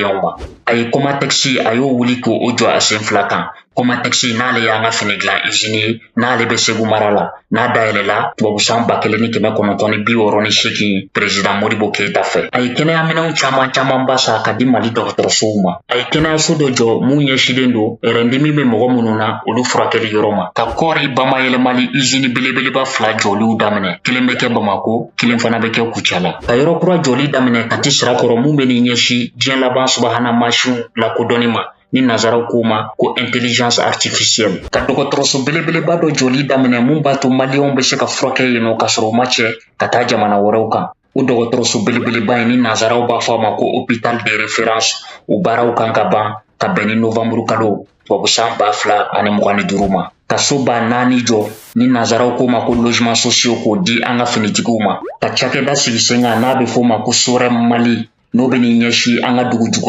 Maliyɛnw ma. A ye Comatex, a y'o wuli k'o jɔ a sen fila kan. Comatex, n'ale y'an ka fini dilan usine ye, n'ale bɛ Segu mara la, n'a dayɛlɛla tubabu san 1968, président Modibo Keyita fɛ. A ye kɛnɛyaminɛnw caman camanba san ka di Mali dɔgɔtɔrɔsow ma. A ye kɛnɛyaso dɔ jɔ mun ɲɛsilen don rɛndimi bɛ mɔgɔ minnu na, olu furakɛli yɔrɔ ma. Ka kɔɔri bamayɛlɛmali usine belebeleba fila jɔliw daminɛ, kelen bɛ kɛ Bamako, kelen fana bɛ kɛ Kucala. Ka yɔrɔ kura jɔli daminɛ Kati Sirakɔrɔ, mun bɛ n'i ɲɛsin diɲɛ laban subahana mansinw lakodɔnni ma, ni nazaraw k'o ma ko intelligence artificielle. Ka dɔgɔtɔrɔso belebeleba dɔ jɔli daminɛ mun b'a to Maliyɛnw bɛ se ka furakɛ yen nɔ ka sɔrɔ u ma cɛ ka taa jamana wɛrɛw kan. O dɔgɔtɔrɔso belebeleba in, ni nazaraw b'a fɔ a ma ko hôpital de référence, o baaraw kan ka ban ka bɛn ni novembre kalo tubabu san 2025 ma. Ka so 4000 jɔ, ni nazaraw k'o ma ko logement sociaux, k'o di an ka finitigiw ma. Ka cakɛda sigi sen kan, n'a bɛ f'o ma ko SOREM Mali, n'o bɛ n'i ɲɛsin an ka dugu jukɔrɔ.